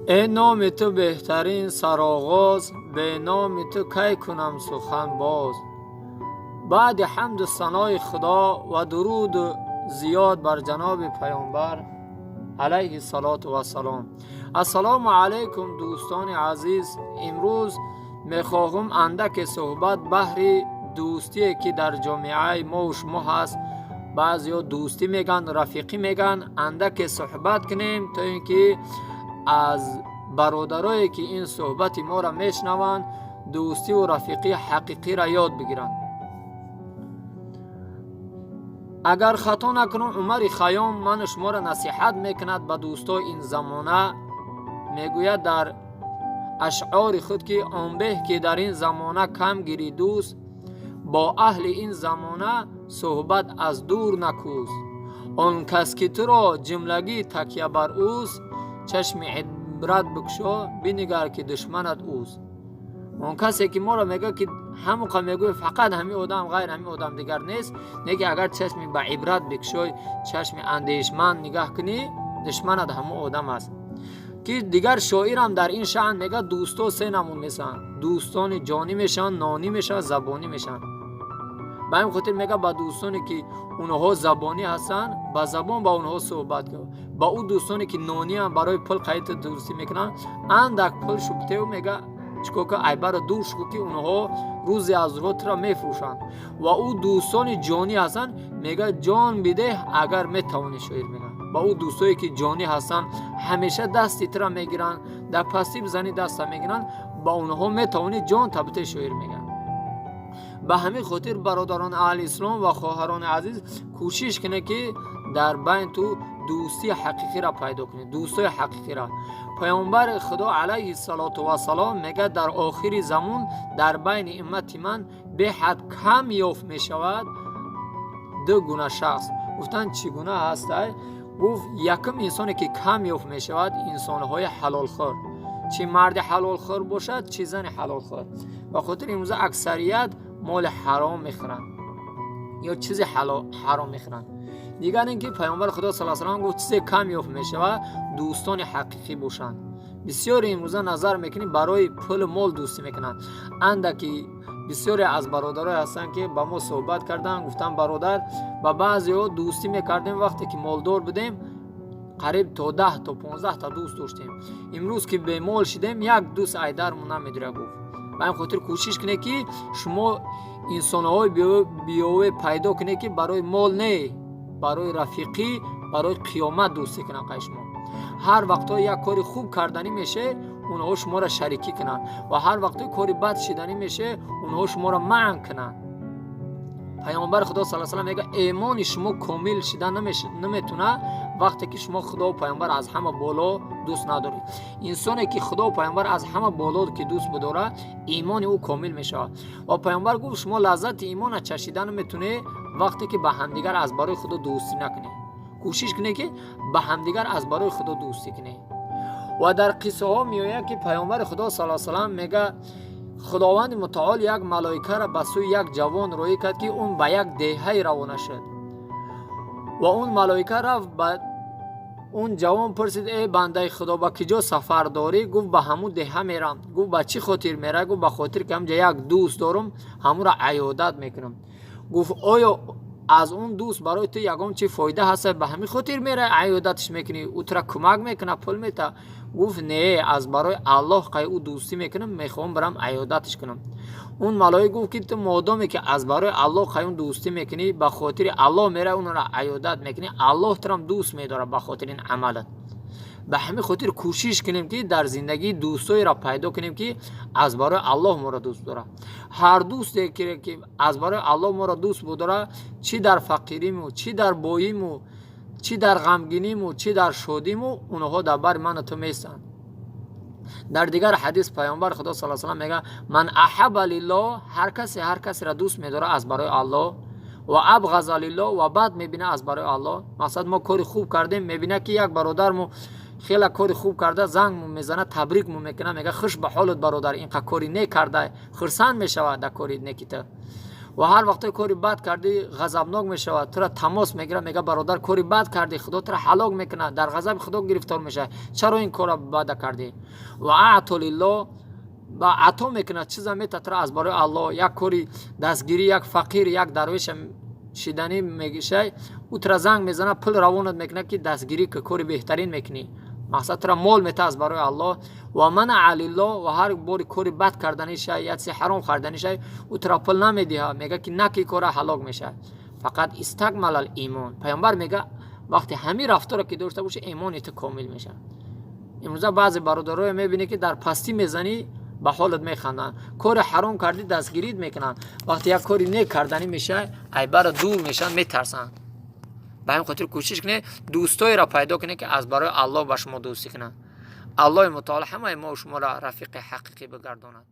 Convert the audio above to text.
Эй номи ту беҳтарин сароғоз, бе номи ту кай кунам сухан боз. Баъди ҳамду санои Худо ва дуруду зиёд бар ҷаноби Паёмбар алайҳи салоту вассалом. Ассалому алайкум, дӯстони азиз. Имрӯз мехоҳам андаке суҳбат баҳри дӯстие, ки дар ҷомеаи мову шумо ҳаст. Баъзеҳо дӯстӣ мегӯянд, рафиқӣ мегӯянд. Андаке суҳбат кунем, то ин ки аз бародарое, ки ин суҳбати моро мешунаванд, дӯстиву рафиқии ҳақиқиро ёд бигиранд. Агар хато накунам, Умари Хайём ману шуморо насиҳат мекунад ба дӯстои ин замона. Мегӯяд дар ашъори худ, ки он беҳ, ки дар ин замона кам гирӣ дӯст, бо аҳли ин замона суҳбат аз дур накӯст. Он кас, ки туро ҷумлагӣ такя бар ӯст, чашми ибрат бикушо, бинигар, ки душманат ӯст. Он касе, ки моро мегӯяд, ки ҳамоқа мегӯяд, фақат ҳамин одам, ғайр ҳамин одам дигар нест, не ки агар чашми ба ибрат бикушой, чашми андешманд нигаҳ кунӣ, душманат ҳамон одам аст. Ки дигар шоирам дар ин шаън мегӯяд: дӯсто се намуд мешаванд: дӯстони ҷонӣ мешаванд, нонӣ мешаванд, забонӣ мешаванд. Ба ҳамин хотир мегӯяд, ба дӯстоне, ки онҳо забонӣ ҳастанд, ба забон ба онҳо суҳбат кун. Ба ӯ дӯстоне, ки нониам, барои пул қайд дӯстӣ мекунанд, андак пул шубтеу, мега, чикор ка, айбаро дур шуку, ки онҳо рӯзе аз рӯзҳо туро мефурӯшанд. Ва ӯ дӯстони ҷонӣ ҳастанд, мега, ҷон бидеҳ, агар метавонӣ. Шоир мега, ба ӯ дӯстое, ки ҷонӣ ҳастанд, ҳамеша дасти туро мегиранд, дар пастӣ бизанӣ, даста мегиранд, ба онҳо метавонӣ ҷон табите, шоир мега. Ба ҳамин хотир, бародарони аҳли ислом ва хоҳарони азиз, кӯшиш кунед, ки дар байн ту дӯстии ҳақиқиро пайдо кунед, дӯстои ҳақиқиро. Паёмбари Худо алайҳи салоту вассалом мегӯяд: дар охири замон дар байни уммати ман беҳад кам ёфт мешавад ду гуна шахс. Гуфтанд: чӣ гуна ҳастай? Гуфт: якум инсоне, ки кам ёфт мешавад, инсонҳои ҳалолхӯр, чӣ марди ҳалолхӯр бошад, чӣ зани ҳалолхӯр. Ба хотири имрӯза аксарият моли ҳаром мехӯранд ё чизи ҳаром мехӯранд. Дигар ин ки Паёмбари Худо сал салам гуфт: чизе кам ёфт мешавад, дӯстони ҳақиқӣ бошанд. Бисёре имрӯза назар мекунӣ, барои пулу мол дӯстӣ мекунанд. Андаки бисёре аз бародарое ҳастанд, ки ба мо суҳбат карданд, гуфтанд: бародар, ба баъзеҳо дӯстӣ мекардем, вақте ки молдор будем, қариб то 10 то 15 та дӯст доштем. Имрӯз ки бемол шидем, як дӯст айдармон намедуря, гуфт. Ба ҳамин хотир кӯшиш кунед, ки шумо инсонҳои биёве пайдо кунед, ки барои мол не, барои рафиқӣ, барои қиёмат дӯстӣ кунанд қай шумо. Ҳар вақтҳо як кори хуб карданӣ меше, онҳо шуморо шарикӣ кунанд, ва ҳар вақтҳо кори бад шиданӣ меше, онҳо шуморо манъ кунанд. Паёмбари Худо сал салам мегӯяд: эмони шумо комил шида наметунад, вақте ки шумо Худову Паёмбар аз ҳама боло дӯст надоред. Инсоне, ки Худову Паёмбар аз ҳама боло ки дӯст бидорад, имони ӯ комил мешавад. Ва Паёмбар гуфт: шумо лаззати имона чашида наметунед, вақте ки ба ҳамдигар аз барои Худо дӯстӣ накунед. Кӯшиш кунед, ки ба ҳамдигар аз барои Худо дӯстӣ кунед. Ва дар қиссаҳо меояд, ки Паёмбари Худо сал салам мега: Худованди Мутаол як малоикаро ба сӯи як ҷавон роҳӣ кард, ки он ба як деҳае равона шуд. Ва он малоика рафт, ба он ҷавон пурсид: э бандаи Худо, ба киҷо сафар дорӣ? Гуфт: ба ҳамун деҳа мерам. Гуфт: ба чӣ хотир мера? Гуфт: ба хотир ки ҳамҷа як дӯст дорам, ҳамуро аёдат мекунам. Гуфт: оё аз он дӯст барои ту ягон чи фоида ҳаст, ба ҳамин хотир мерай аёдаташ мекунӣ, ӯ тура кӯмак мекунад, пул мета? Гуфт: не, аз барои Аллоҳ қай ӯ дӯстӣ мекунам, мехоҳам барам аёдаташ кунам. Он малоик гуфт, ки ту модоме ки аз барои Аллоҳ қай он дӯстӣ мекунӣ, ба хотири Аллоҳ мерай, онро аёдат мекунӣ, Аллоҳ турам дӯст медорад ба хотири ин амалат. Ба ҳамин хотир кӯшиш кунем, ки дар зиндагӣ дӯстоеро пайдо кунем, ки аз барои Аллоҳ моро дӯст дорад. Ҳар дӯсте, ки аз барои Аллоҳ моро дӯст будорад, чӣ дар фақириму, чӣ дар боиму, чӣ дар ғамгиниму, чӣ дар шодиму, онҳо дар бари ману ту меистанд. Дар дигар ҳадис Паёмбар Худо сал салам мегӯяд: ман аҳаба лиллоҳ, ҳар касе ҳар касеро дӯст медорад аз барои Аллоҳ, ва абғаза лиллоҳ, ва бад мебинад аз барои Аллоҳ. Мақсад, мо кори хуб кардем, мебинад, ки як бародармо хеле кори хуб карда, занг мезанад, табрикмо мекунад, мега: хуш ба ҳолат, бародар, инқа кори нек карда. Хурсанд мешавад дар кори неки ту. Ва ҳар вақте кори бад кардӣ, ғазабнок мешавад, тура тамос мегирад, мега: «Бародар, кори бад кардӣ, Худо тура ҳалок мекунад, дар ғазаби Худо гирифтор мешавад, чаро ин корро бада кардӣ?» Ва أعطى لله, ба ато мекунад, чиза мета тура аз барои Аллоҳ. Як кори дастгирӣ, як фақир, як дарвеша шиданӣ мешай, ӯ тура занг мезанад, пул равонат мекунад, ки дастгирӣ, ки кори беҳтарин мекунӣ. Мақсад, тура мол мета аз барои Аллоҳ. Ва منع لله, ва ҳар бори кори бад карданӣ шай, як чизи ҳаром хӯрданӣ шай, ӯ тура пул намедиҳад, мега, ки наки кора, ҳалок мешавад. فقد استكمل الإيمان. Паёмбар мега, вақте ҳамин рафторо ки дошта бошӣ, имони ту комил мешавад. Имрӯза баъзе бародарое мебинӣ, ки дар пастӣ мезанӣ, ба ҳолат механданд, кори ҳаром кардӣ, дастгирит мекунанд, вақте як кори нек карданӣ мешавад, айбара дур мешаванд, метарсанд. Ба ҳамин хотир кӯшиш кунед, дӯстоеро пайдо кунед, ки аз барои Аллоҳ ба шумо дӯстӣ кунанд. Аллоҳи мутаол ҳамаи мо шуморо рафиқи ҳақиқӣ бигардонад.